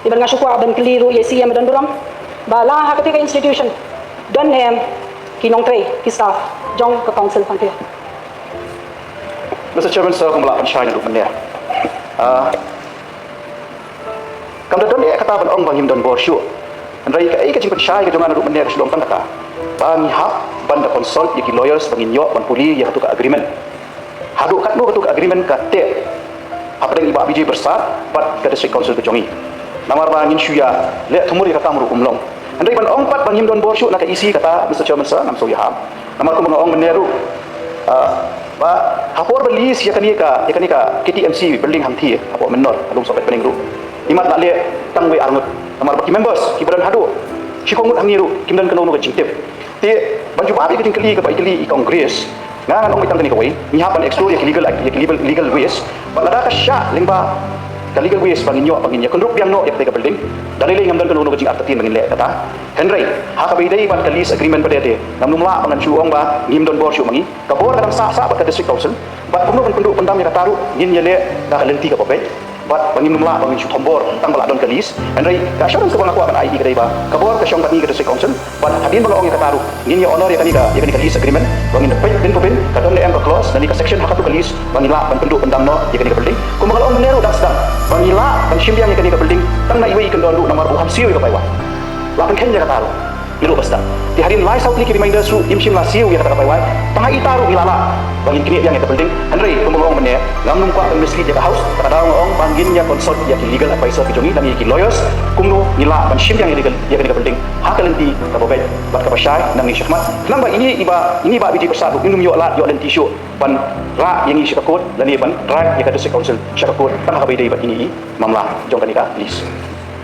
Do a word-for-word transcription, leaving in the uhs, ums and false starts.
Te bad nga shu kwah ban kylli ruh ïa i C E M ba don burom ba la ha katei ka institution don ne em ki nongtrei, ki staff jong ka council Pangkhiah? Mister Chairman Sir, kumba la pynshai naduh mynne, ah, kam da don eh kata ban ong ba ngim don bor shuh. Hynrei kaei ka jingpynshai ka jong nga naduh mynne ka shu long tang kata ba ngi hap ban da consult ïa ki lawyers ba ngin ïoh ban pule ïa katu ka agreement. Haduh katno katu ka agreement ka teh hapdeng i Bah Bijay Persad bad ka District Council ka jong ngi. Namar ba ngin shu ïa leh thumur ïa ka kam ruh um long. Hynrei ban ong pat ba ngim don bor shuh na ka E C, kata, Mister Chairman Sir, ngam sngew ïahap. Namar kumba nga ong mynne ruh, ah, ba ha por ba lease ïa kane ka, ïa kane ka K T M C building hangthie hapoh Mynnoh, ha Lumsohpetbneng ruh, imat la leh tang wei ar ngut. Namar ba ki members kiba don haduh shiphew ngut hangne ruh kim don kano kano ka jingtip. Te ban jubab ïa ka jingkylli kaba i kylli i Kong Grace, nga ngan ong beit tang kane kawei, ngi hap ban explore ïa ki legal, ïa ki legal, legal ways. Bad lada ka shah lyngba ka legal ways ba ngin ïoh, ba ngin ïakynduh biang noh ïa katei ka building, da lei lei ngam don kano kano ka jingartatien ba ngin leh kata. Hynrei ha kaba ïadei bad ka lease agreement pat te, ngam lum lah ba ngan shu ong ba ngim don bor shuh ma ngi. Ka bor ka dang sah sah bad ka District Council. Bad kumno ban pynduh pyndam ïa kata ruh ngin ïaleh da ka lynti kaba beit. Bad ba ngim lum lah ba ngin shu thombor tang ba la don ka lease. Hynrei ka assurance kaba nga kwah ban ai ïa ka dei ba ka bor ka shong bad ngi ka District Council. Bad hadien ba nga ong ïa kata ruh ngin ïa honor ïa kane ka, ïa kane ka lease agreement ba ngin da peit bin pa bin ka don ne em ka clause lane ka section ha katu ka lease ba ngin lah ban pynduh pyndam noh ïa kane ka building. Kumba nga la ong mynne ruh dang sdang ba ngi lah ban shim biang ïa kane ka building tang na iwei i kyndon ruh namar ba u ham siew ïa ka paiwai. La pynkheiñ ïa kata ruh. Ngi ruh ba sdang. Te hadien lai saw tylli ki reminders ruh im shym la siew ïa kata ka paiwai. Tang ha ita ruh ngi la lah ba ngin knieh biang ïa ka building. Hynrei kumba nga ong mynne, ngam lum kwah ban mislead ïa ka House. Kata ka daw nga ong ba ngin ïa consult ïa ki legal advisor ki jong ngi lane ïa ki lawyers kumno ngi lah ban shim biang ïa kane ka, ïa kane ka building ha ka lynti kaba beit bad kaba shai nangne shakhmat. Khnang ba ine i Bah, ine i Bah Bijay Persad ruh in ym ïoh lad ïoh lynti shuh ban rah ïa ngi sha ka court lane ban rah ïa ka District Council sha ka court tang ha kaba ïadei bad ine i mamla jong kane ka lease.